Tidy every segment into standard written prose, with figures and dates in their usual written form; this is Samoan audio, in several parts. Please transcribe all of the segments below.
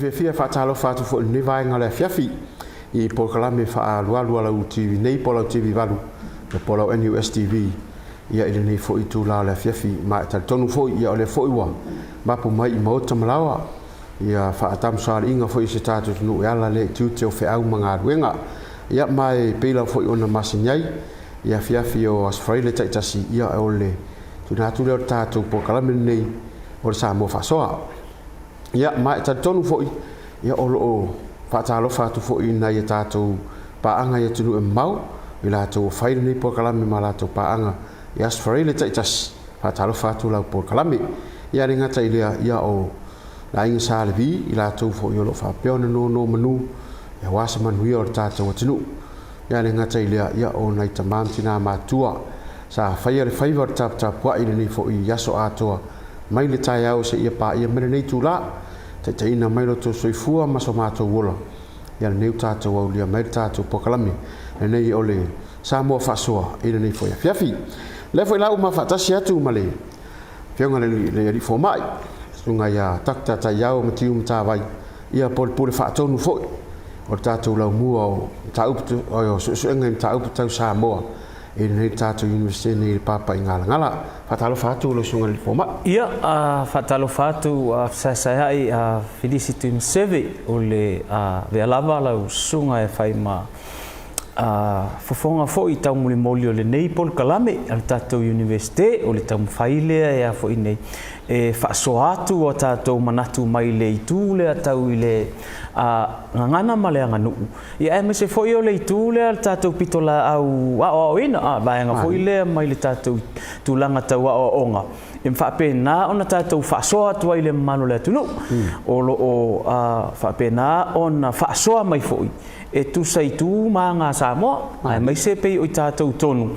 fiafia e faatalofa atu foi i lenei vaega o le afiafi i polokalame faaalualu a lau TV nei po o lau TV 8 po o lau NUS TV ia i lenei foi itula o le afiafi. Ma e talitonu foi ia o lea foi ua mapu mai i maota ma laoa ia faatamusaaliiga foi i se tatou atunuu e ala lea i tiute o feau ma galuega. Ia ma e pei lava foi ona masani ai i afiafi o Aso Faraile taitasi, ia o le tuuina atu lea o le tatou polokalame lenei o le Samoa Faasoa. Ia, ma e talitonu foi, ia o lo o faatalofa atu foi i nai a tatou paaga i atunuu e mamao, i latou ua fai lenei polokalame ma latou paaga i Aso Faraile taitasi, faatalofa atu lau polokalame. Ia, e le gata i lea, ia o le aiga Sa Levi, i latou foi o lo o faapea ona nonomanu aua se manuia o le tatou atunuu. Ia, e le gata i lea, ia o nai tama ma tina matutua sa faia le faiva o le taputapuai i lenei foi aso atoa mai le taeao seia paia mai lenei itula, taitaiina mai lo outou soifua ma so matou ola, ia lenei ua tatou aulia mai le tatou polokalame lenei o le Samoa Faasoa i lenei foi afiafi. Lea foi la ua mafaatasi atu ma le Afioga i le Alii Fomai, Susuga ia Dr. Taiao Matiu Matavai, ia po o le Pule Faatonu foi o le tatou laumua o mataupu o suesuega i mataupu tau Samoa i lenei tatou Iunivesite nei i le Papaigalagala. Faatalofa atu lau Susuga i le Fomai. Ia, faatalofa atu fesaesaeai Filisi Tuimaseve, o le avea lava lau susuga e fai ma fofoga foi taumolimoli o lenei polokalame a le tatou Iunivesite, o le taumafai lea e a foi nei e faasoa atu o tatou manatu mai le itu lea tau i le gagana ma le aganuu, ia aemaise foi o le itu lea le tatou pitolaau aoaoina, a vaega foi lea mai le tatou tulaga tau aoaoga, e faapena ona tatou faasoa atu ai i le mamalu o le atunuu, o lo o faapena ona faasoa mai foi e tusa i tu ma aga a Samoa, aemaise pei o i tatou tonu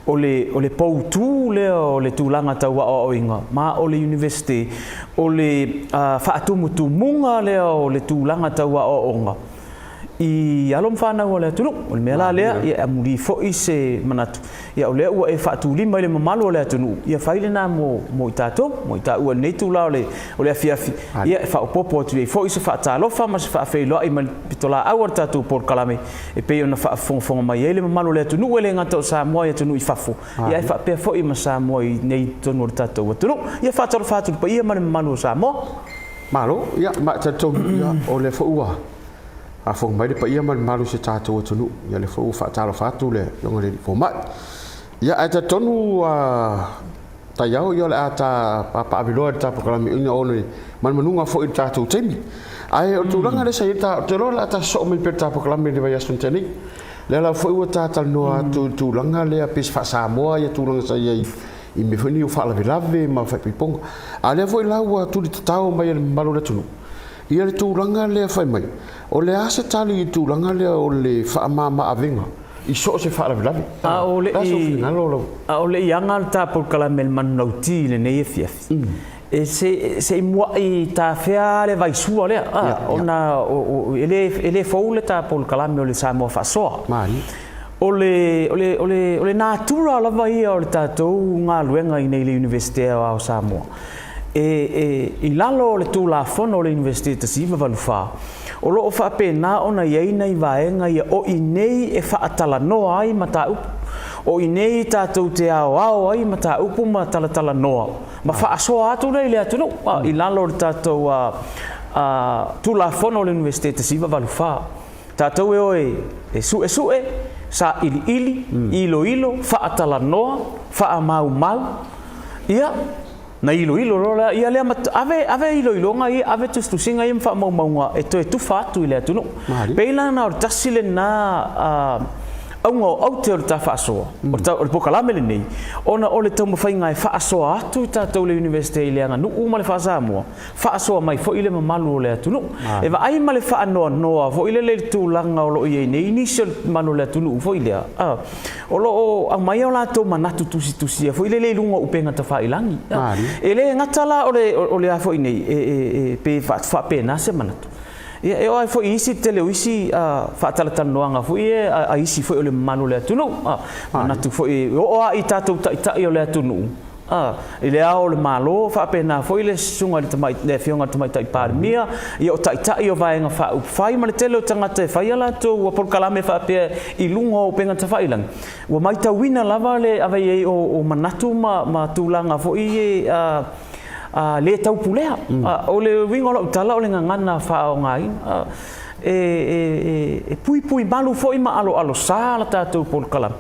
o le, o le poutū lea o le tulaga tau aoaoina, ma o le Iunivesite, o le faatumutumuga lea o le tulaga tau aoaoga i alo ma fanau a le atunuu. O le mea la lea, ia e amuli foi se manatu, ia o lea ua e faatulima i le mamalu o le atunuu, ia fai lena mo, mo i tatou, mo i taua i lenei itula o le, o le afiafi, ia e faaopoopo atu ai foi se faatalofa ma se faafeiloai mai le pitolaau a le tatou polokalame e pei ona faafogafoga mai ai le mamalu o le atunuu e le gata o Samoa i atunuu i fafo, ia ae faapea foi ma Samoa i nei totonu o le tatou atunuu. Ia faatalofa atu i le paia ma le mamalu o Samoa. Malo, ia, ma e talitonu, ia, o lea foi ua faafofoga mai le paia ma le mamalu o si o tatou atunuu. Ia, o lea foi ua faatalofa atu le Afioga i le Alii Fomai. Ia, ae talitonu ua taiao, ia, o le a ta papaaveloa i le ta polokalame ina ona e manumanuga foi i le tatou taimi. Ae o le tulaga lea sa i ai le ta, ou te iloa o le a ta sosoo mai pea i le ta polokalame i le vaiaso na tea nei. Lea lava foi ua ta talanoa atu i le tulaga lea pei se faa-Samoa ia tulaga sa i ai i mea foi nei o faalavelave ma faipaipoga. A o lea foi la ua tulitatao mai e le mamalu o le atunuu ia le tulaga lea fai mai, o le a se tali i le tulaga lea o le faamama-avega i so o se faalavelave? A o le i, a o le i aga le ta polokalame i le manulauti i lenei afiafi, e se, se i muaʻi tafea le vaisua lea, ona e le, e le fou le ta polokalame o le Samoa Faasoa. O le, o le, o le, o le natura lava ia o le tatou galuega i nei i le Iunivesite Aoao o Samoa. E, e, i lalo o le Tulafono o le Iunivesite 1984, o lo o faapena ona i ai nai vaega ia o i nei e faatalanoa ai mataupu, o i nei tatou te aoao ai mataupu ma talatalanoa, ma faasoa atu lea i le atunuu, i lalo o le tatou Tulafono o le Iunivesite 1984. Tatou e o e suesue, sailiili, iloilo, faatalanoa, faamaumau, ia, na iloilo loa lea, ia lea ma, ave, ave iloiloga ia, ave tusitusiga ia ma faamaumauga e toe tufa atu i le atunuu. Pei la na o le tasi lena auga o aute o le ta faasoa, o le polokalame lenei, ona o le taumafaiga e faasoa atu i tatou le Iunivesite i le aganuu ma le faa-Samoa, faasoa mai foi le mamalu o le atunuu. E vaai ma le faanoanoa foi lele i le tulaga o lo o i ai nei nisi o le mamalu o le atunuu foi lea, o lo o aumai o latou manatu tusitusia foi lele i luga o upega tafailagi. E le gata la o le, o le a foi nei, e, e, pe faapena se manatu. Ia, e oo ai foi i isi, tele o isi faatalatalanoaga foi ia a isi foi o le mamalu o le atunuu. Manatu foi, e oo lava i tatou taitai o le atunuu. I Le Ao o le Malo, faapena foi le Susuga i le Tamai, le Afioga i le Tamaitai Palemia, ia o Taitai o Vaega Faaupufai ma le tele o tagata e fai a latou polokalame faapea i luga o upega tafailagi, ua maitauina lava le ave i ai o manatu ma tulaga foi e le taupulea. O le uiga o lau tala o le gagana faaaogaina e puipui malu foi ma aloalosa la tatou polokalame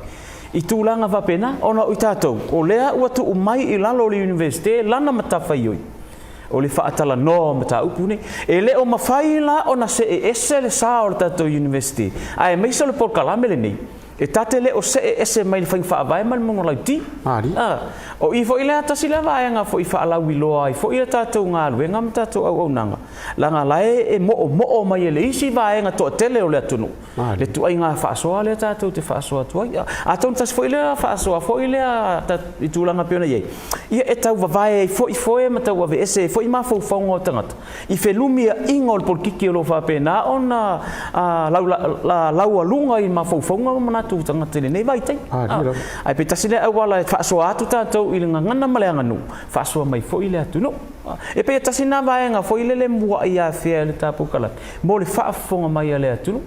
i tulaga faapena, ona o i tatou o lea ua tuu mai i lalo o le Iunivesite lana matafaioi o le faatalanoa o mataupu nei. E le o mafai la ona see ese le sa o le tatou Iunivesite, aemaise o le polokalame lenei, e ta te le o see ese mai le faiga faavae ma le monolauti. O i foi lea tasi lea vaega foi faalauiloa ai foi a tatou galuega ma tatou auaunaga, leaga la e moomoo mai e le isi vaega toatele o le atunuu le ituaiga faasoa lea tatou te faasoa atu ai. Atonu tasi foi lea faasoa foi lea i tulaga pei ona i ai, ia e tau vavae ai foi foe ma tau aveese ai foi mafaufauga o tagata i felumiaiga o le polokiki o lo o faapena ona laualuga i mafaufauga ma manatu o tagata i lenei vaitaimi. Ae pe tasi lea auala e faasoa atu tatou i le gagana ma le aganuu, faasoa mai foi le atunuu. E pei e tasi lena vaega foi lele mua'i afea e le tatou kalame mo le faafofoga mai a le atunuu.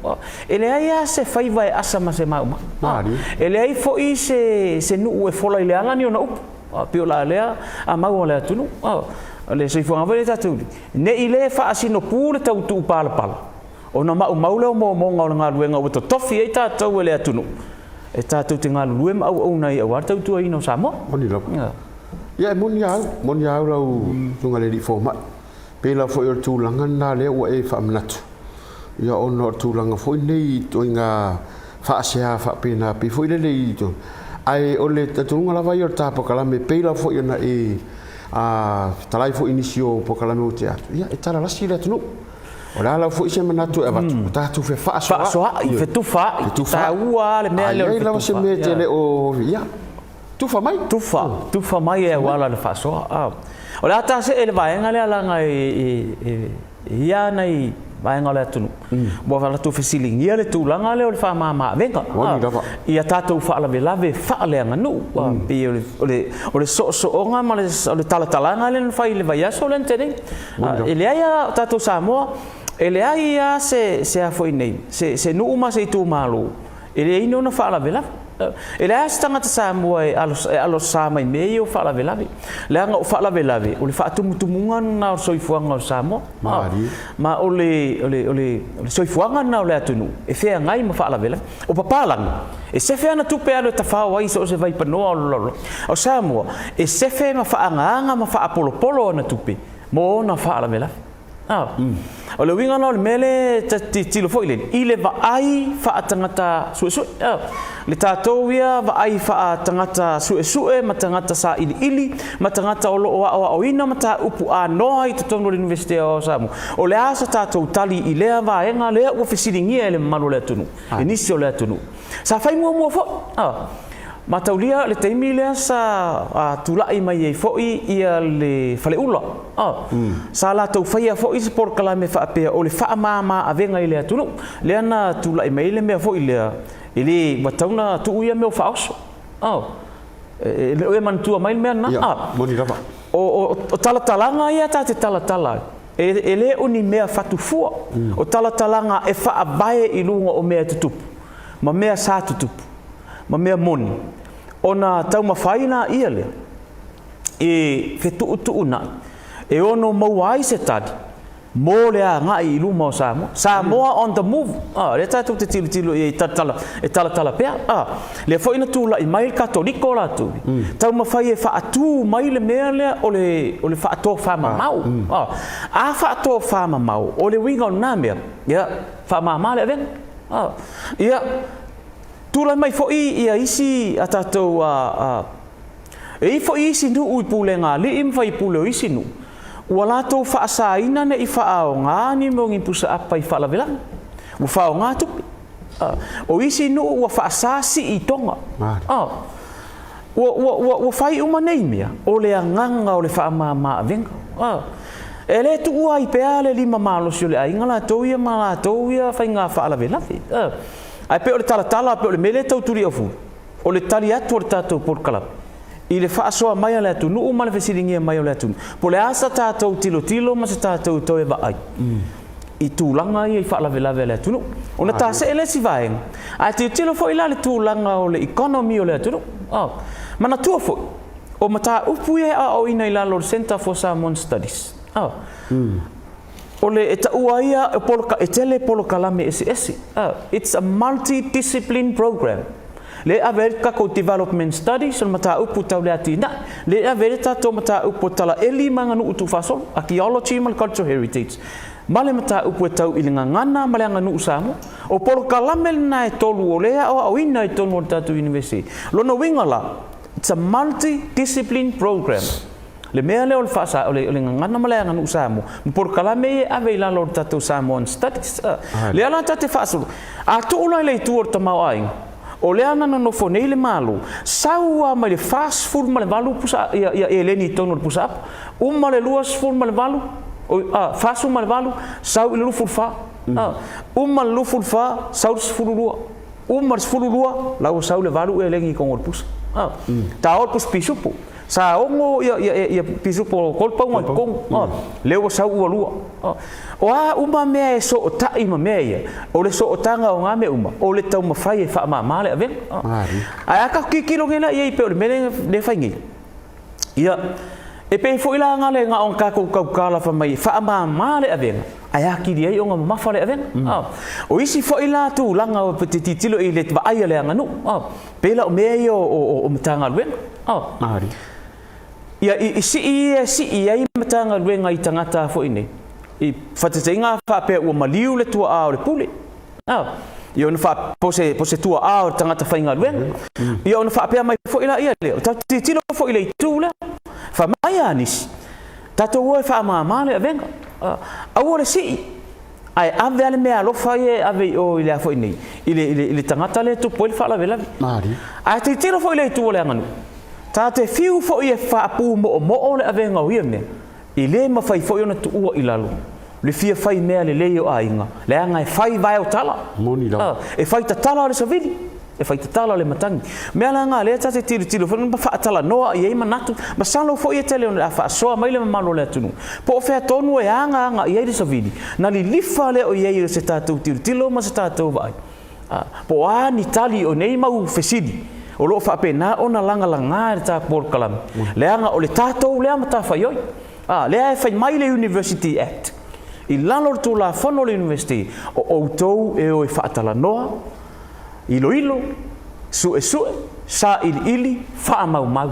E leai lava se faiva e asa ma se maumau. E leai foi se nuu e fola i le ala ni ona upu. Pei o la lea a mau a le atunuu. O le soifuaga foi lea tatou ne i le faasinopu le tau tuupalapala ona maumau lea o momoga o le galuega ua totofi ai tatou e le atunuu e tatou te galulue ma auauna ai aua le tautuaina o Samoa. Moni lava. Ia e moni lava au, moni lava au lau Susuga i le Alii Fomai. Pei lava foi o le tulaga lena lea ua e faamanatu, ia ona o le tulaga foi lenei i ituaiga faasea faapena pei foi lele i ae o le talitonuga lava ia o le ta polokalame pei lava foi ona e fetalai foi i nisi o polokalame ua tea atu, ia e talalasi le atunuu. O le a lava foi se manatu e avatu, ua tatou fefaasoaai. Faasoaai, fetufaai, taua lava le mea lea o le fetufaai. A i ai lava se mea e te le o, ia, tufa mai. Tufa, tufa mai e auala le faasoa. O le a ta see i le vaega lea leaga e i ai nai vaega o le atunuu ua latou fesiligia le tulaga lea o le faamama-avega i a tatou faalavelave faaleaganuu. Pei o le soosooga ma le talatalaga lea na fai i le vaiaso lea na tea nei. E leai lava o tatou Samoa, e leai lava se a foi nei, se nuu ma se itumalo E leai ni ona faalavelave. E leai lava se tagata Samoa e alosa mai mea ia o faalavelave. Leaga o faalavelave, o le faatumutumuga lena o le soifuaga o Samoa. Ma o le soifuaga lena o le atunuu e feagai ma faalavelave. O papalagi, e sefe ana tupe e alu e tafao ai i so o se vaipanoa o le lalolagi. O Samoa, e sefe ma faaagaaga ma faapolopolo ana tupe mo ona faalavelave. O le uiga la o le mea lea e tilotilo foi lele i le vaai faatagata suesue. Le tatou ia vaai faatagata suesue ma tagata sailiili ma tagata o lo o aoaoina mataupu anoa i totonu o le Iunivesite Aoao o Samoa. O le a sa tatou tali i lea vaega lea ua fesiligia e le mamalu o le atunuu, e nisi o le atunuu. Sa fai muamua foi, mataulia le taimi lea sa tulai mai ai foi ia le Faleula. Sa latou faia foi se polokalame faapea o le faamama avega i le atunuu. Lea na tulai mai ai le mea foi lea, e le ua tatau ona tuu ia mea o faaoso. E le o e manatua mai le mea lena? Ia, moni lava. O talatalaga ia ta te talatala ai, e le o ni mea fatufua. O talatalaga e faavae i luga o mea e tutupu, ma mea sa tutupu, ma mea moni, ona taumafai laia lea e fetuutuunai e ono maua ai se tali mo le agai i luma o Samoa. Samoa on the move. Ah, lea tatou te tilotilo i ai talatala, e talatala pea. Ah, lea foi na tulai mai le Katoliko latou. Taumafai e faatu mai le mea lea o le, o le faatofamamao. Ah, a faatofamamao, o le uiga o lena mea, ia, faamama le avega. Ah, ia, tulai mai foi ia isi a tatou a, E i ai foi isi nuu i pulega alii ma faipule o isi nuu, ua latou faasaina ne i faaaoga ni mea o ni pusaapa i faalavelave, ua faaaoga tupe. O isi nuu ua faasa sii i toga. Ua, ua, ua, ua fai uma nei mea, o le agaga o le faamama avega. E le tuua ai pea le lima malosi o le aiga latou ia ma latou ia faiga faalavelave. Ae pei o le talatala, pei o le mea lea e tau tuliaufu, O le tali atu o le tatou polokalame. I le faasoa mai a le atunuu ma le fesiligia mai o le atunuu, po o le a sa tatou tilotilo ma sa tatou toe vaai i tulaga ia i faalavelave a le atunuu. Ona tasee le isi vaega, ae tilotilo foi la i le tulaga o le economy o le atunuu. Manatua foi, o mataupu ia e aoaoina i lalo o le Centre for Samoan Studies, o le e taua ai ia, e tele polokalame eseese. It's a multi-discipline program. Lea e ave ai le tatou Development Studies, o le mataupu tau le atinae. Lea e ave ai le tatou mataupu o talaeli ma aganuu tuufaasolo, Archaeology ma le Cultural Heritage, ma le mataupu e tau i le gagana ma le aganuu Samoa. O polokalame lena e tolu o lea e aoaoina i totonu o le tatou University. Lona uiga la, it's a multi-discipline program. Le mea lea o le faasa, o le, o le gagana ma le aganuu Samoa, ma polokalame ia e ave i lalo o le tatou Samoan Studies. Lea la ta te faasolo, a tuu la i le itu o le tamaoaiga, o lea na nonofo nei le Malo, sau lava mai le 48 pusa, ia, ia eleni i totonu o le pusa apa, uma le 28, o, a, 48, sau i le 24, a, uma le 24, sau le 12, uma le 12, la ua sau le 8 eleni i totonu o le pusa. A, ta o le pusa pisupo. Sa ono ia ia ia pisupo o kolpauga i totonu. Mm. Lea ua sau ua lua. O a uma mea e sootai ma mea ia, o le sootaga o ngā mea uma, o le taumafai e faamāmā le avega. Ae a tatou tilotilo nei la i ai pei o le mea lea e fai nei. Ia, e pei foi la na le na ona tatou tautala fai mai e faamāmā le avega, ae atili ai ona mamafa le avega. Mm. O isi foi la tulaga o te tilotilo i le vaai a le aganuu. Pei la o mea ia o Matagaluega. Ia, i sii ia e sii ai Matagaluega i tagata foi nei. I faataitaiga a faapea ua maliu le tuaa o le pule. Ia ona faa, po se, po se tuaa o le tagata faigaluega. Ia ona faapea mai foi laia lea, o tatou tilotilo foi i le itu lea. Fai mai a nisi, tatou o e faamama le avega. Aua le sii. Ae ave lava le meaalofa ia e ave i o i le a foi nei, i le, i le, i le tagata lea e tupu ai le faalavelave. Malie. Ae tilotilo foi i le itu o le aganuu. Ta te fiu foi e faapumoomoo le avega o ia mea, e le mafai foi ona tuua i lalo le fia fai mea lelei o aiga, leaga e fai vae o tala. Moni lava. E fai tatala o le savili. E fai tatala le matagi. Mea la nga lea ta te tilotilo foi ma faatalanoa i ai manatu, masalo foi e tele ona a faasoa mai le mamalu o le atunuu. Po o fea tonu e agaaga i ai le savili, na lilifa lea o i ai o se tatou tilotilo ma se tatou vaai. A, po o a ni tali o nei mau fesili o lo o faapena ona lagalaga e le ta polokalame, leaga o le tatou lea matafaioi. A, lea e fai mai le University Act, i lalo o le Tulafono o le University, o outou e o e faatalanoa, Iloilo, suesue, sailiili, faamaumau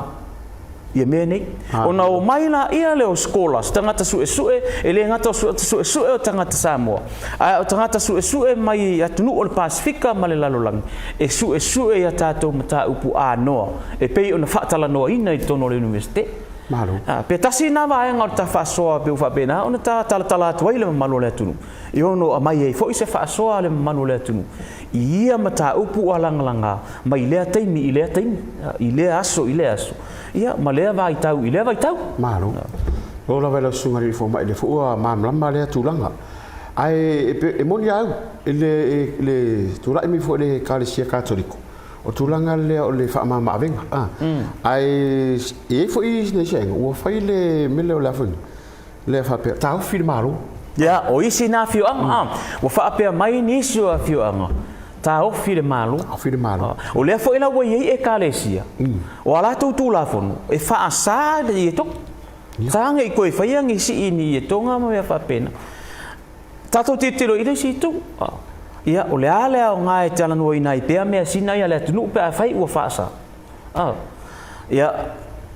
ia mea nei. Ona omai laia lea o scholars, tagata suesue, e le gata o suesue o tagata Samoa, ae o tagata suesue mai atunuu o le Pasefika ma le lalolagi, e suesue i a tatou mataupu anoa e pei ona faatalanoaina i totonu o le Iunivesite. Malo. Pe tasi lena vaega o le ta faasoa pei ua faapena ona ta talatala atu ai le mamalu o le atunuu, e ono aumai ai foi se faasoa a le mamalu o le atunuu i ia mataupu ua lagalaga mai lea taimi i lea taimi, i lea aso i lea aso, ia, ma lea vaitau i lea vaitau. Malo. Oo lava i lau Susuga i le Alii Fomai, lea foi ua malamalama lea tulaga. Ae e moni a au i le tulai mai foi i le Ekalesia Katoliko, o tulaga lea o le faamama-avega. Ae e i ai foi nai vaega ua fai le mea lea o le a foi nei, lea faapea, taofi le Malo. Ia, o isi na afioaga, mm. ua faapea mai nisi o afioaga, taofi le Malo. Taofi le Malo. O lea foi la ua i ai ekalesia, mm. o a latou Tulafono, e faasa le ietoga. Yeah. Sa ne i toe faia ni sii ni ietoga ma mea faapena. Tatou tilotilo i le isi itu. Ia, o le a le aoga e talanoaina ai pea mea sina ia le atunuu pe afai ua faasa. A. Ia,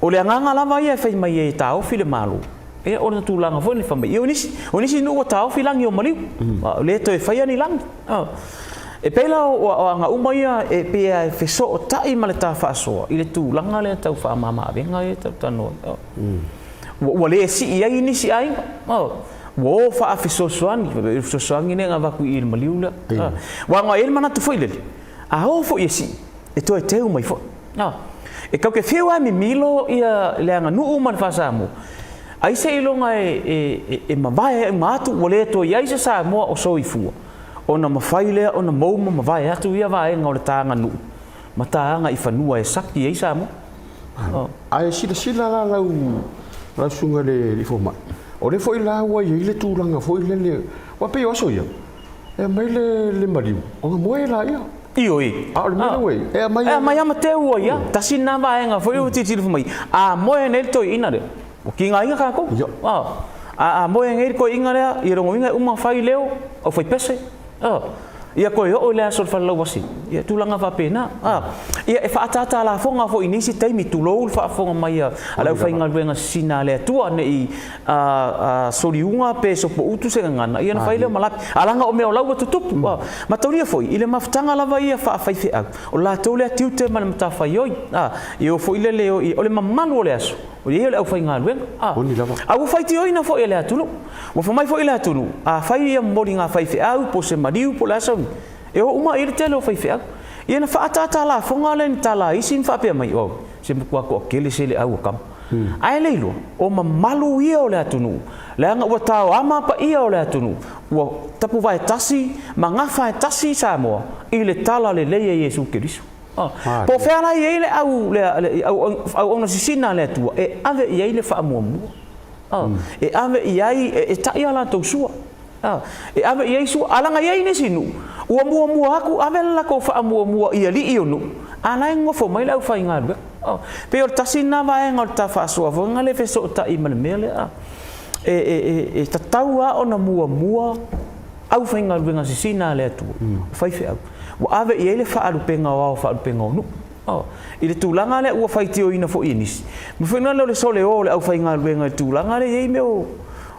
o le agaga lava ia e fai mai ai e taofi le Malo, ia, o le tulaga foi lea fai mai. Ia, o nisi, o nisi nuu ua taofi lagi o maliu, mm. a, le toe faia ni lagi. A. E pei la o, o aga uma ia e pei e fesootai ma le ta faasoa i le tulaga lea tau faamama-avega ia tau talanoa ai. Mm. Ua, ua le sii ai nisi aiga. A. Ua o faafesoasoani, fesoasoani lea na avatu i le maliu lea. Mm. Ua aga e le manatu foi lele, a o foi e sii, e toe teu mai foi. A, e kau ke whiu a mimilo ia le aganuu ma le faa-Samoa, ai seiloga e, e, e, e mavae uma atu, ua le toe i ai se Samoa o soifua, ona mafai lea ona mou ma mavae atu ia vaega o le ta aganuu ma ta aga i fanua e saki ai Samoa. Oh. Ae silasila la lau lau susuga i le alii fomai, o lea foi la ua i ai le tulaga foi lele, aua pei o aso ia, e aumai le le maliu ona moe laia. Ioe. A o le mea lea ua i ai, e aumai E aumai lava ma teu ai lava. Tasi lena vaega foi ua tilotilo mai, a moe nei le toeaina lea, ua tigaina tatou. A a moe nei le toeaina lea, ia lona uiga e uma ona fai leo, aufaipese, Ia toe oo i le aso o le falelauasi, ia tulaga faapena. Ia e faaataata lafoga foi i nisi taimi, tulou le faafofoga mai a le aufaigaluega sisina a le Atua, ne i soliuga pe sopoutu se gagana, ia ona fai lea o malape. A leaga o mea o la ua tutupu. Mataulia foi, i le mafutaga lava ia faafaifeau, o latou lea tiute ma le matafaioi. E o foi lele, o le mamalu o le aso, o ia o le aufaigaluega. A ua faitioina foi e le atunuu. Ua fai mai foi le atunuu, a fai ia momoliga a faifeau, po o se maliu po o le a sau, e o uma i ai le tele o faifeau. Ia na faaataata lafoga lea i ni tala a isi ma faapea mai, oh, se matua toatele se le au a tama. Ae le iloa, o mamalu ia o le atunuu, leaga ua taoama paia o le atunuu, ua tapuvae tasi ma gafae tasi Samoa i le tala lelei a Iesu Keriso. Po o fea la e i ai le au, le auauna sisina a le Atua e ave i ai le faamuamua. E ave i ai, e taʻi a latou sua. E ave i ai sua. A leaga e i ai nisi nuu, ua muamua atu ave le latou faamuamua i alii o nuu, a la e nonofo mai le aufaigaluega. Pei o le tasi lena vaega o le ta faasoa foi lena e fesootai ma le mea lea. E tatau lava ona muamua aufaigaluega sisina a le Atua, o faifeau, ua ave i ai le faalupega o ao faalupega o nuu. I le tulaga lea ua faitioina foi e nisi, ma foi lea o le sole o le aufaigaluega i le tulaga lea e i ai mea o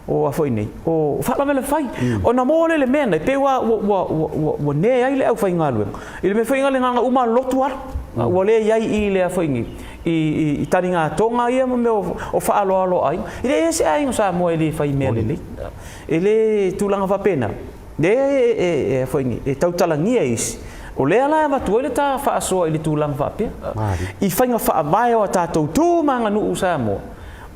o a foi nei, o faalavelave fai. Ona maua lea i le mea nei, pei ua, ua, ua, ua, ua ne ai le aufaigaluega. I le mea foi lea na uma lotu alu, ua le i ai i le a foi nei, i, i, i taligatoga ia ma mea o, o faaaloalo aiga. E leai se aiga o Samoa e le fai mea lelei. E le tulaga faapena. Lea e tautalagia e isi, o lea la e avatu ai le ta faasoa i le tulaga faapea. I faiga faavae o a tatou tu ma aganuu Samoa,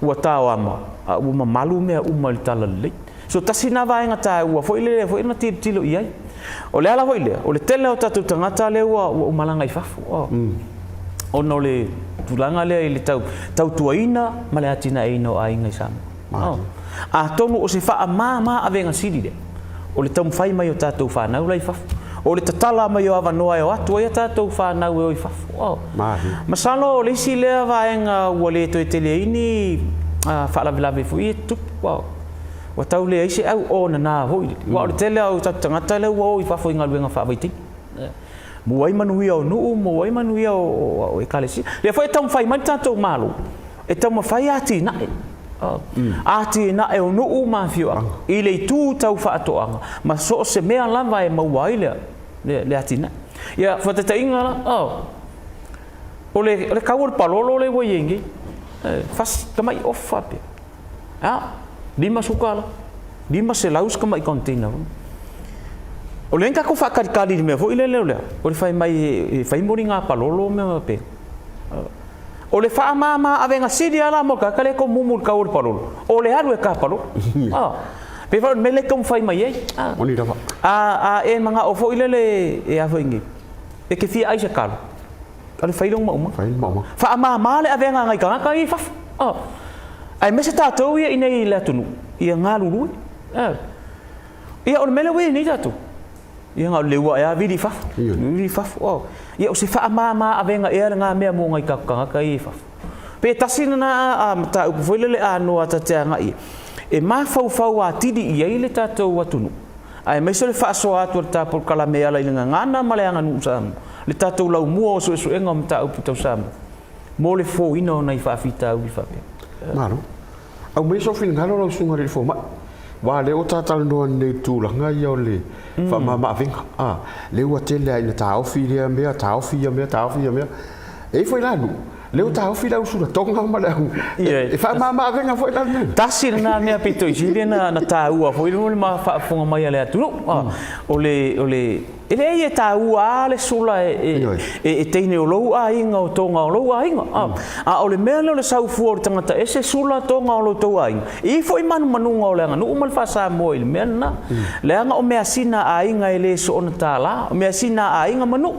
ua taoama a ua mamalu mea uma i le talalelei. So tasi lena vaega taua foi lea foi na tilotilo i ai. O le ala foi lea, o le tele o tatou tagata lea ua ua malaga i fafo, ona o le tulaga lea i le tautuaina ma le atinaeina o aiga i Samoa. Atonu o se faamama avega sili lea, o le taumafai mai o tatou fanau la i fafo, o le tatala mai o avanoa e o atu ai a tatou fanau e o i fafo. Masalo o le isi lea vaega ua le toe tele ai ni faalavelave foi ia e tutupu, ua tau leai se au onana foi lele, aua o le tele lava o tatou tagata lea ua o i fafo i galuega faavaitaimi. Maua ai manuia o nuu, maua ai manuia o ekalesia. Lea foi e taumafai mai le tatou Malo e taumafai atinae, atinae o nuu ma afioaga i le itu tau faatoaga ma so o se mea lava e maua ai le atinae. Ia, faataitaiga la, o le kau o le palolo lea ua i ai nei, fasi tamai ofa faapea. A, $50, 500 si tamai container foi. O lea na tatou faatalitali i le mea foi lele o le a? O le fai mai e fai moliga palolo ma mea faapena. O le faamama avega sili lava la mo le tagata lea e tomumu i le tau o le palolo, o le alu e ta palolo. A, pei foi o le mea lea e taumafai mai ai. A, Moni lava. a e manao foi lele e a foi nei, e te fia ai se talo, O le fai lou maumaga. Fai le maumaga. Faamama le avega a nai tagata ia i fafo. Oh. Aemaise tatou ia inei i le atunuu, ia galulue. Eh. Ia o le mea lea ua i ai nei tatou. Ia na o le ua ea vili i fafo. Vili i fafo. Oh. Ia o se faamama avega ea lena mea mo nai tatou tagata ia i fafo. Pe tasi lena a mataupu foi lele anoa ta te agai e mafaufau atili i ai le tatou atunuu. Aemaise o le faasoa atu o le ta polokalame e ala i le gagana ma le aganuu Samoa, le tatou laumua o suesuega o mataupu tau Samoa, mo le fofoina o nai faafitauli faapea. Malo. Aumai sou finagalo lau Susuga i le Alii Fomai. Aua lea ua ta talanoa nei i le tulaga ia o le faamama-avega. A, lea ua tele lava ina taofi lea mea, taofi ia mea, taofi ia mea. E i ai foi la nuu, lea ua taofi le au sulatoga ma le au... E faamama-avega foi la le mea lea. Tasi lena mea pito i sili na taua foi le faafofoga mai a le atunuu. O le, o le, e leai e taua lava le sula e teine o lou aiga, o toga o lou aiga. A o le mea lea o le sau fua o le tagata ese sula toga o lo outou aiga, e i ai foi manumanuga o le aganuu ma le faa-Samoa i le mea lena. Leaga o measina a aiga e le soona tala, o measina a aiga ma nuu.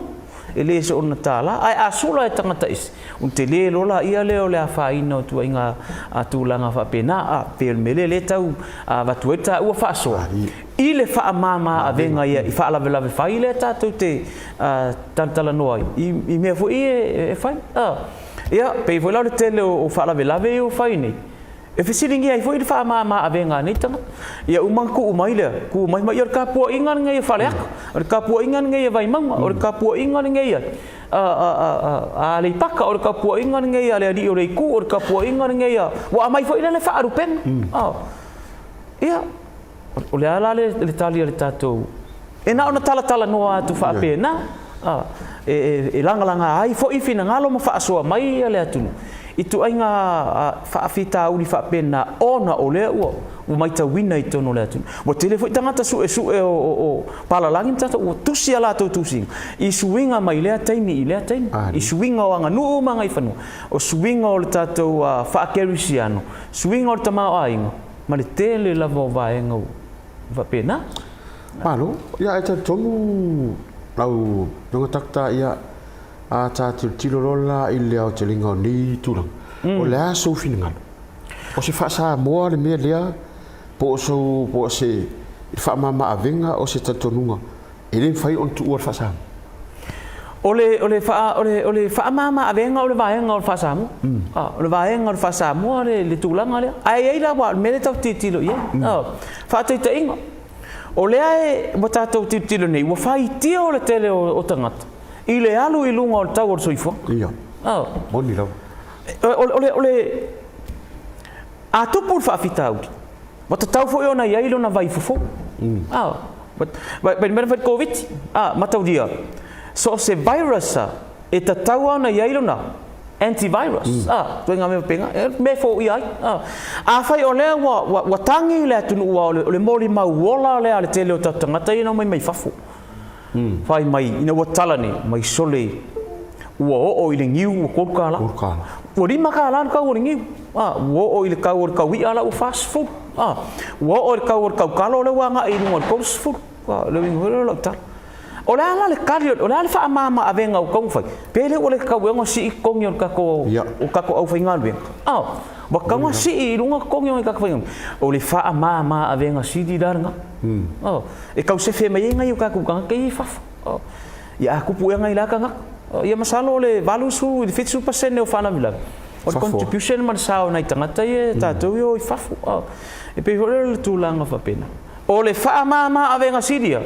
E le soona tālā. Ae a sula e tagata ese, ona tele loa laia lea o le afaina o ituaiga tulaga faapena. A, pei o le mea lea lea e tau avatu ai le taua faasoa i le faamama avega ia i faalavelave fai lea tatou te talatalanoa ai i mea foi ia e fai. Ia, pei foi la o le tele o faalavelave ia ua fai nei, e fesiligia ai foi le faamama avega a nei tagata. Ia uma ona tuu mai lea, tuu mai ma ia o le tapuaiga lenei a Faleata, o le tapuaiga lenei a Vaimauga, o le tapuaiga lenei a Aleipata, o le tapuaiga lenei a le alii o le Itu, o le tapuaiga lenei a... Ua aumai foi lea le faalupega. Ia, O le a la le tali a le tatou? E na ona talatalanoa atu faapena, e lagalaga ai foi finagalo ma faasoa mai le atunuu i ituaiga faafitauli faapena ona o lea ua matauina i totonu o le atunuu. Ua tele foi tagata suesue o palalagi ma tagata ua tusi a latou tusiga i suiga mai lea taimi i lea taimi, i suiga o aganuu ma agaifanua, o suiga o le tatou faakerisiano, suiga o le tamaoaiga. ma le tele lava o vaega ua faapena. Malo, ia e talitonu lau Afioga Doctor, ia a ta tilotilo loa la i le aotelega o nei tulaga, o le a sou finagalo? O se faa-Samoa le mea lea po o sou po o se faamama-avega o se talitonuga E le mafai ona tuua le faa-Samoa. O le, o le, faa, o le, o le faamama-avega o le vaega o le faa-Samoa. Mm. Ah, o le vaega o le faa-Samoa le, le tulaga lea. Ae i ai la, aua o le mea lea tatou te tilotilo i ai. Mm. Ah, faataitaiga, o lea e, ua tatou tilotilo nei, ua faitio le tele o, o tagata i le alu i luga o le tau o le soifuaga. Ia. Ah. Moni lava. O, o, o le, o le, a tupu le faafitauli, Ua tatau foi ona i ai lona vaifofo. A, vai le mea na fai i le Koviti. A, mataulia, so o se virus a, e tatau lava ona i ai lona antivirus. A, ituaiga mea faapena, e mea e foia ai. A, afai o lea ua, ua, ua tagi le atunuu aua o le molimau ola lea a le tele o tatou tagata ia na omai mai fafo. Fai mai, ina ua tala nei, mai sole, ua oo i le niu ua $3. Ua $5 le tau o le niu. A, ua oo i le tau o le tau i'a la ua 40. A, ua oo i le tau o le tau talo lea ua agai i luga o le 30. A, o le uiga foi lea o lau tala. O le a la le tali, o le a le faamama avega ua tatau ona fai? Pe le ua le tatau ea ona sii totogi o le tatou, o tatou aufaigaluega? A, ua tatau ona sii i luga totogi o nai tagata faigaluega. O le faamama avega sili la lena. Oh, e tau sefe mai ai nai o tatou tagata ia i fafo. Oh, ia a tupu ea nai la tagata. Oh, ia masalo o le 80 i le 70% o faalavelave o le contribution ma le sao o nai tagata ia tatou ia o i fafo. Oh, e pei foi lea o le tulaga faapena. O le faamama avega sili ia,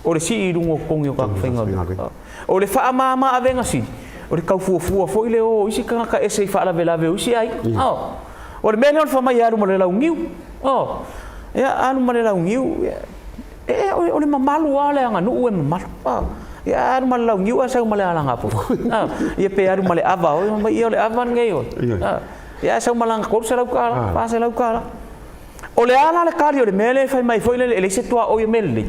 o le sii i luga o totogi o tagata faigaluega. O le faamama avega sili, o le tau fuafua foi le o o isi tagata ese i faalavelave o isi aiga. Oh, o le mea lea o le fai mai e alu ma le launiu. Oh, ia, alu ma le launiu, ia, e, o le mamalu lava o le aganuu e mamalu. Oh, ia, alu ma le launiu ae sau ma le alagapoto. Oh, ia pe alu ma le ava oi, mai ia o le ava lenei oi. Oh, ia ae sau ma lana $300, $400. O le a la le kali o le mea lea e fai mai foi lele, e leai se tuaoi o mea lelei.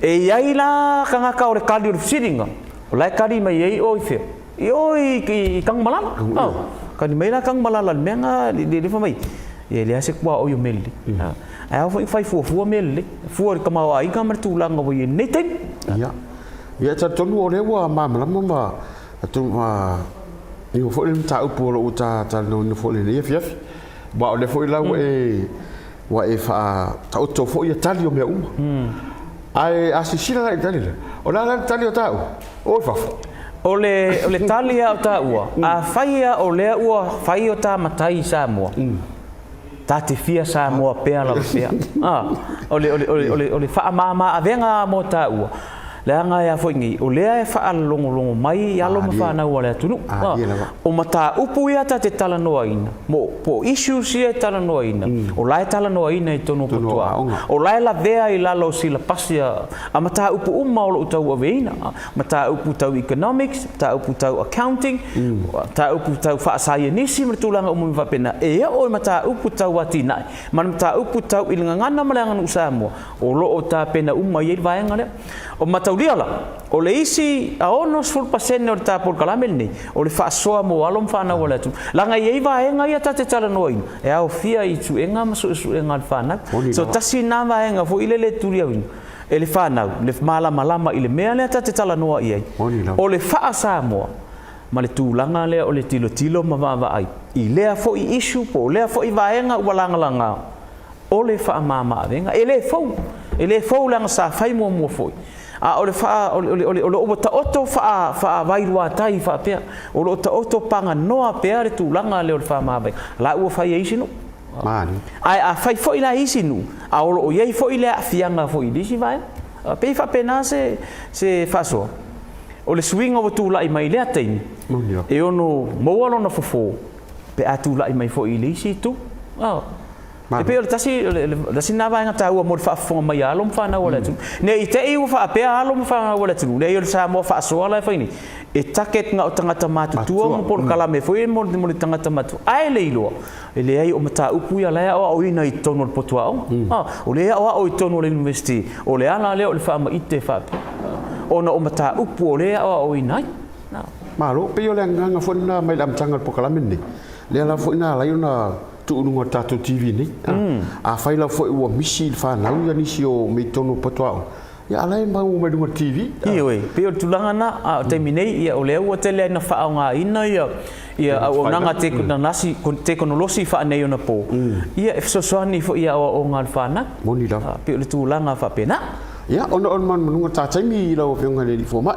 E i ai la tagata o le kali o le fesiliga, o la e kali mai ai o i fea? I o i Tanumalala. Oh, kali mai la Tanumalala i le mea na, le fai mai, e leai se tuaoi o mea lelei. Ae ao foi ona fai fuafua mea lelei, fua i le tamaoaiga ma le tulaga ua i ai i lenei taimi. Ia, ia e talitonu o lea ua malamalama ma ma foi le mataupu o lo o ta talanoaina foi i lenei afiafi. Aua o lea foi la ua e ua e faataoto foi ia tali o mea uma. Ae a silasila la i le tali lea, o le a la le tali o taua? O i fafo. O le, o le tali a o taua, afai a o lea ua fai o ta matai i Samoa, ta te fia Samoa pea lava pea. A, o le, o le, o le, o le, o le faamama avega a mo taua, leaga e a foi nei, o lea e faalogologo mai alo ma fanau a le atunuu. A, o mataupu ia ta te talanoaina, mo, po o issues ia e talanoaina, o la e talanoaina i totonu o potuaoga, o la e lavea i lalo o silapasi a, a mataupu uma o lo o tauaveina, mataupu tau economics, mataupu tau accounting, mataupu tau faasaienisi ma le tulaga uma faapena, e oo i mataupu tau atinae, ma le mataupu tau i le gagana ma le aganuu Samoa, o lo o tapena uma i ai le vaega lea. O mataulia la, o le isi 60% o le ta polokalame lenei, o le faasoa mo alo ma fanau a le atunuu. Leaga e i ai vaega ia ta te talanoaina, e aofia i suega ma suesuega a le fanau. So tasi lena vaega foi lele e tuliauina. e le fanau le malamalama i le mea lea ta te talanoa i ai, o le faa-Samoa ma le tulaga lea o le tilotilo ma vaavaai i lea foi issue po o lea foi vaega ua lagalaga o le faamama-avega. E le fou, e le fou leaga sa fai muamua foi, a o le faa, o le, o le, o lo o ua taoto faa, faavailuatai faapea, o lo o taoto paganoa pea le tulaga lea o le faamama-avega, la ua fai e isi nuu. Ae a fai foi la e isi nuu, a o lo o i ai foi le aafiaga foi i le isi vaega. E pei e faapena se, se faasoa. O le suiga ua tulai mai i lea taimi, e ono maua lona fofo pe a tulai mai foi i le isi itu. E pei o le tasi, o le tasi lena vaega taua mo le faafofoga mai a alo ma fanau a le atunuu. Ne i te i ua faapea alo ma fanau a le atunuu, leai o le Samoa faasoa la e fai nei, e target na o tagata matutua ma polokalame foi mo le tagata matua. Ae le iloa, e leai o mataupu ia la e aoaoina i totonu o le potu aoga. O lea e aoao i totonu o le university, o le ala lea o le faamaite faapea, ona o mataupu o lea e aoaoina ai. Malo, pei o le agaga foi lena mai le amataga o le polokalame lenei, lea lava foi na ala ai ona tuu i luga o le tatou TV nei. Afai lava foi ua misi i le fanau ia nisi o mea i totonu o potu aoga, ia a la e maua mai luga o le TV. Ioe, pei o le tulaga lena, a o le taimi nei, ia o lea ua tele ai ina faaaogaina ia ia auaunaga tekonolosi faaneionapo, ia e fesoasoani foi i aoaoga a le fanau. Moni lava. Pei o le tulaga faapena. Ia, ona o le manumanuga ta taimi i lau Afioga i le Alii Fomai,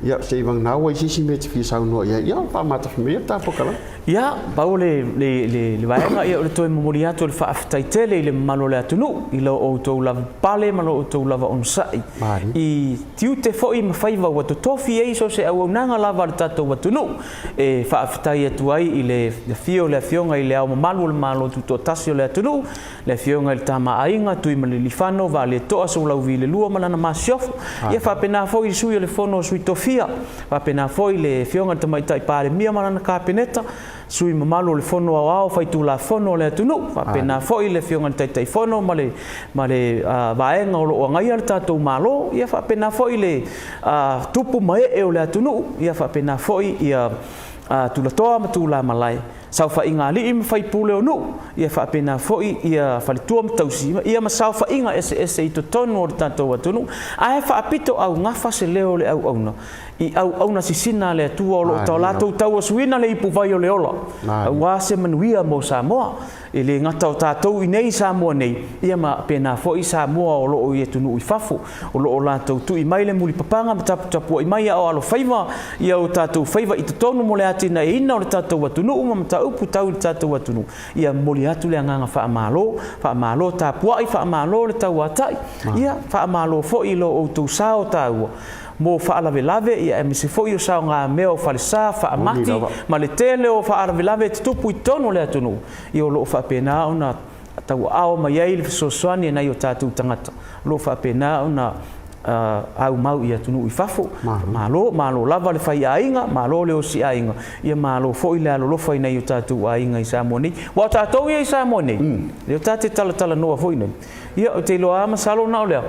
ia se i vagana ua i ai se isi mea e te fia saunoa i ai, ia faamatafi maia le ta polokalame. Ia, pau le, le, le, le vaega, ia, o le toe momoli atu o le faafetai tele i le mamalu o le atunuu, i lo outou lava pale ma lo outou lava onosai, i tiute foi ma faiva ua totofi ai so o se auaunaga lava a le tatou atunuu. E faafetai atu ai i le afio o le Afioga i Le Ao Mamalu o le Malo Tutoatasi o le atunuu, le Afioga i le Tama a Aiga, Tuimalealiifano, Vaaletoa, Soulauvilelua ma lana masiofo. Ia faapena foi i le Sui o le Fono a Sui Tofia, faapena foi le Afioga i le Tamaitai Palemia ma lana Kapeneta, sui mamalu o le Fono Aoao Faitulafono a le atunuu, faapena foi le Afioga i le Taitaifono ma le ma le vaega o lo o agaia le tatou Malo, ia faapena foi le tupu ma ee o le atunuu, ia faapena foi ia tulatoa ma tulamalae. Saofaiga alii ma faipule o nuu, ia faapena foi ia faletua ma tausi, ia ma saofaiga eseese i totonu o le tatou atunuu, ae faapito augafa se leo o le auauna i auauna sisina a le Atua o lo o latou tauasuina le ipuvai o le ola, aua se manuia mo Samoa. E le gata o tatou i nei i Samoa nei, ia ma pēnā foi Samoa o lo o i atunuu i fafo, o lo o latou tui mai le mulipapaga ma taputapuai mai a o alofaiva ia o tatou faiva i totonu mo le atinaeina o le tatou atunuu ma mataupu tau i le tatou atunuu. Ia momoli atu le agaga faamalo, faamalo tapuai, faamalo le tauatai, ia faamalo foi i lo outou sao taua mo faalavelave, ia aemaise foi o saogamea o falesa, faamati, ma le tele o faalavelave e tutupu i totonu o le atunuu, ia o lo o faapena ona tauaao mai ai le fesoasoani a nai o tatou tagata, o lo o faapena ona aumau i atunuu i fafo. Malo, malo lava le faiaiga, malo le osiaiga, ia malo foi le alolofa i nai o tatou aiga i Samoa nei. Aua o tatou ia i Samoa nei, lea ta te talatalanoa foi nei, ia ou te iloa lava masalo na o lea,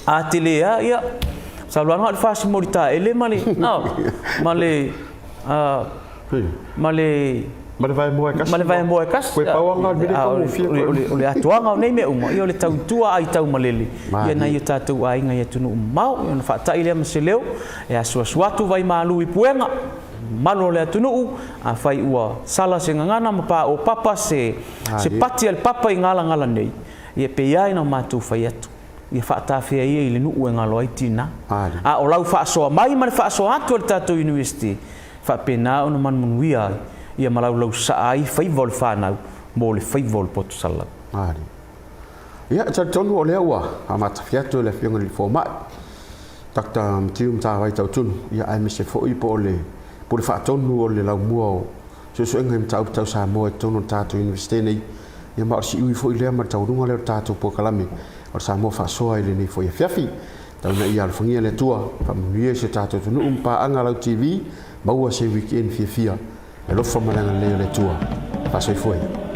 A tele lava, ia, masalo lava na o le fasimoli taele ma le, ma le, ma le, Ma le vaemoa e kasi. Ma le vaemoa e kasi. Koe pau anga le mele taugofie koe. O le atoaga o nei mea uma, ia o le tautua aitaumalele, ia nai o tatou aiga i atunuu mamao. Ia ona faatai lea ma se leo, e asuasu atu vaimalu i puega, mamalu o le atunuu, afai ua sala se gagana ma paopapa se pati a le papa i galagala nei, ia pei lava ina matou fai atu. Ia faatafea ia i le nuu e galo ai tina. A o lau faasoa mai ma le faasoa atu a le tatou University, faapena ona manumanuia ai ia ma laulausaa ai faiva o le fanau mo le faiva o le poto salalau. Ia, e talitonu o lea ua amatafi atu e le Afioga i le Fomai, Doctor Matiu Matavai Tautunu, ia aemaise foi po o le Pule Faatonu o le Laumua o Suesuega i Mataupu Tau Samoa i totonu o le tatou Iunivesite nei, ia ma o le siui foi lea ma le taualuga lea o le tatou polokalame o le Samoa Faasoa i lenei foi afiafi. Tau ina ia alofagia le Atua, faamanuia i si o tatou atunuu ma paaga lau TV, maua se weekend fiafia, le alofa ma le agalelei o le Atua. Faasoifua ia.